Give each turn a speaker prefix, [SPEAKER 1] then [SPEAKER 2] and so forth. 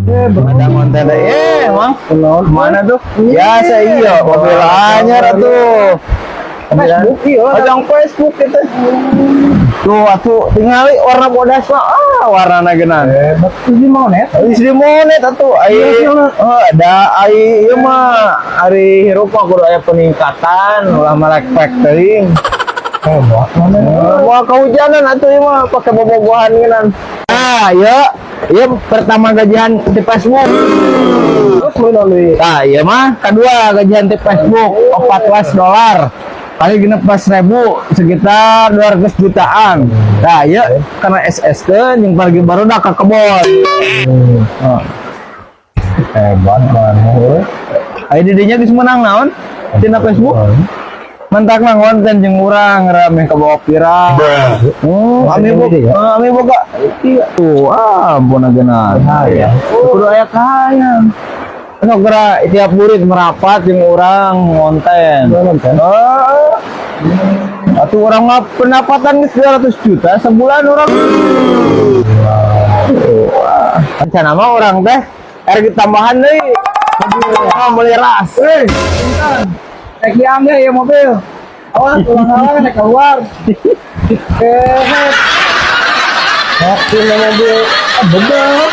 [SPEAKER 1] Ada konten teh. Eh, Mang. Mana tuh? Biasa iya, mobil anyar atuh.
[SPEAKER 2] Facebook, iya.
[SPEAKER 1] Pajang Facebook gitu. Tuh atuh tingali warna bodas mah, ah, warnana geunan.
[SPEAKER 2] Hebat di monet.
[SPEAKER 1] Geus di monet atuh ai. Oh, ada ai ieu mah ari hirup mah kudu aya peningkatan, ulah melek-pek teuing.
[SPEAKER 2] Hebat mana?
[SPEAKER 1] Wah, kehujanan atuh ieu mah pake bobogohan geunan. Ah, ieu ieu pertama gajian di Facebook.
[SPEAKER 2] Terus melalui
[SPEAKER 1] Nah, ieu mah kedua gajian di Facebook 14 dolar kali 16 ribu, sekitar 200 jutaan. Nah, iya karena SST yang paling baru dah ke kebon. Oh.
[SPEAKER 2] Hebat mana?
[SPEAKER 1] Ayo didinya geus menang naon? Tina Facebook. Mantak mah konten jeung urang rame ke bawah viral. Ami boga, ami boga. Iya. Tuh, ah, ampun ageuna.
[SPEAKER 2] Hayang.
[SPEAKER 1] Kudu aya kahayang. Sok geura tiap burit merapat jeung urang ngonten.
[SPEAKER 2] Ngonten.
[SPEAKER 1] Oh. Atuh urang mah pendapatan geus 200 juta sebulan urang. Wah, rencana mah urang teh erek tambahan deui. Oh, beli ras.
[SPEAKER 2] Hei, bentar. Naik diambil ya mobil. Awas, ulang-ulang naik keluar. Kehet. Mobil mobil. Ah, bener.